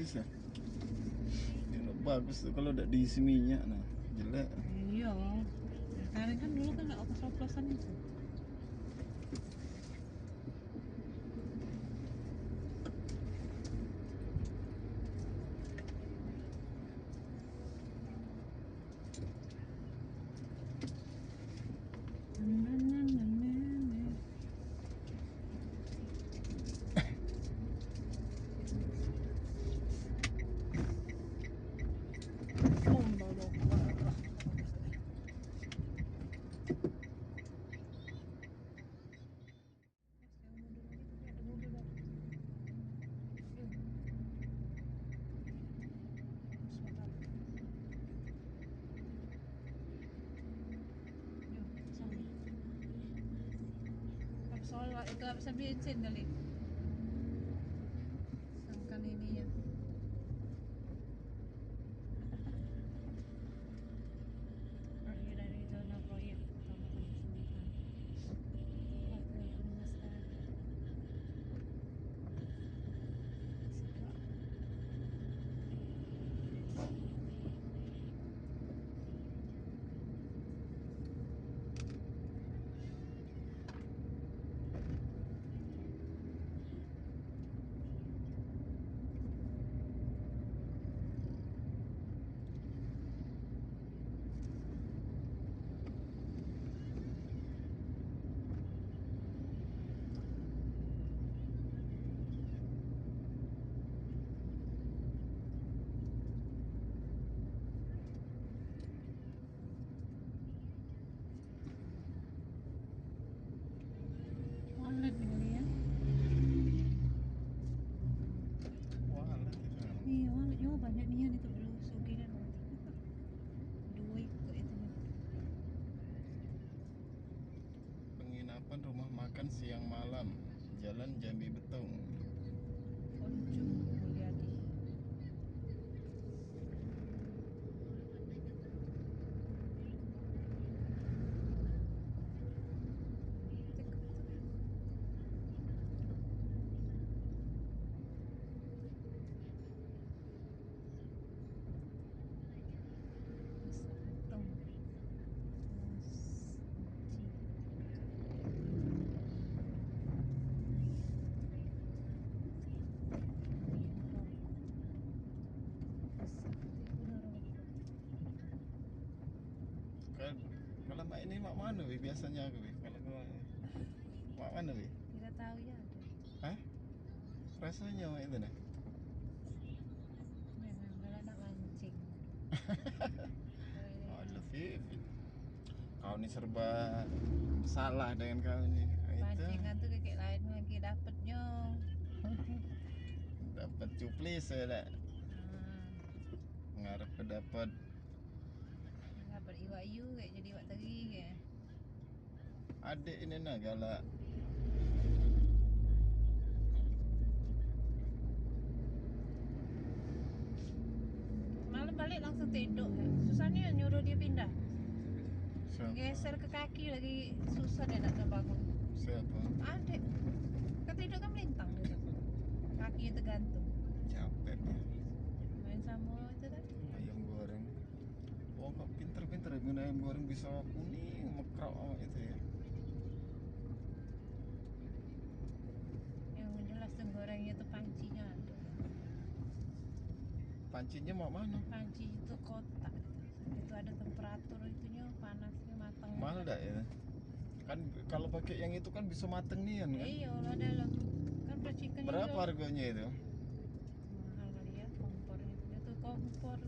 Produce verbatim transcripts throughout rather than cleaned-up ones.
Bisa. Yang bagus tu kalau dak diisi minyak nah, jelek. Iya. Sekarang kan dulu kan nggak oplos-oplosan itu. Soal itu habis bensin kali. Sangkan ini ya. Akhir dari zona proyek Kabupaten Sumedang. Waktu itu mesti Wallet kali ya. Wallet itu. Iya, wallet. Yo, banyak nian itu dulu sugih kan. Duit kok itu. Penginapan rumah makan siang malam, Jalan Jambi Betung. Ujung Mulyadi. Kalau, kalau mak ini mak mana weh biasanya aku weh? Kalau ke mak, mak mana weh? Tidak tahu ya ada. Hah? Rasanya mak itu nah. Memang kalau nak mancing. Alah, Viv. Kau ni serba salah dengan kau ni. Ah, itu. Pancingan tu kek lain lagi dapetnyo. Dapat cuplis ya dak? Hmm. Ngarep ke dapat. Dapat iwak yu kek jadi iwak teri kek. Adik ini nah galak. Malam balik langsung tedok ya. Susah ni nyuruh dia pindah. Siapa? Geser ke kaki lagi susah dia nak terbangun. Siapa? Adik. Kan tedok kan melintang dia tu. Kaki tergantung. Capek dia. Main sama itu tadi. Ayam goreng. Wong kok pinter-pinter ya, guna ayam goreng bisa kuning, mekrak awak itu ya. Yang jelas tuh gorengnya tuh pancinya ada. Pancinya mau mana? Panci itu kotak. Itu ada temperatur itunya, panasnya, matang. Mahal dak ya? Kan kalau pakai yang itu kan bisa mateng nian kan? Iya, lah dalam. Kan percikan. Berapa harganya itu? Mahal kali ya kompornya. Dia tuh kompor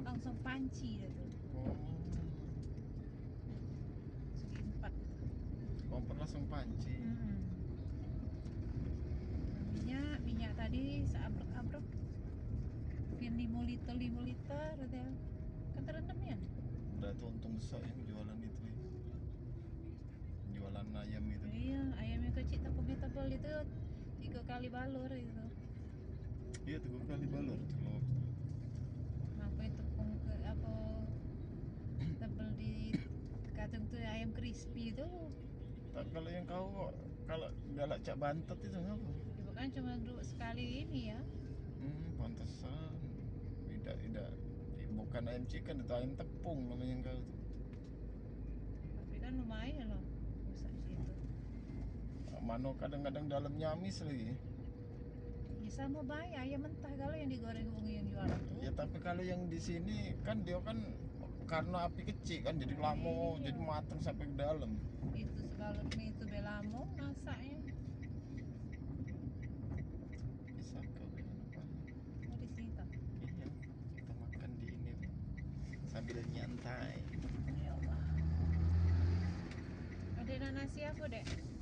langsung panci dia tuh. Oh. Segi empat. Kompor langsung panci. Hmm. Minyak, minyak tadi seabrek-abrek. Mungkin lima liter, lima liter gitu ya. Kan terendam ya? Berarti untung besar ya jualan itu ya. Jualan ayam itu. Iya, ayam yang kecil tepungnya tebal itu tiga kali balur itu. Iya, tiga kali balur telur. Apa itu tepung ke apa tebal di kacang tu ayam crispy tu. Tak kalau yang kau kok, kalau galak cak bantet itu ngapa? Itu kan cuma duduk sekali ini ya. Hmm, pantesan. Tidak, tidak. Bukan ayam chicken, itu ayam tepung namanya kau tu. Tapi kan lumayan loh, masak situ. Mano kadang-kadang dalamnya amis lagi. Ya sama bae, ayam mentah kalau yang digoreng wong yang jualan tu. Ya, tapi kalau yang di sini kan dia kan karena api kecil kan, jadi lamo, iya, jadi mateng sampai ke dalam. Itu sebalut mie itu be lamo masaknya. Bisa kau kenapa? Oh, di situ. Iya, kita makan di ini sambil nyantai. Ya Allah. Ada nasi apa, Dek?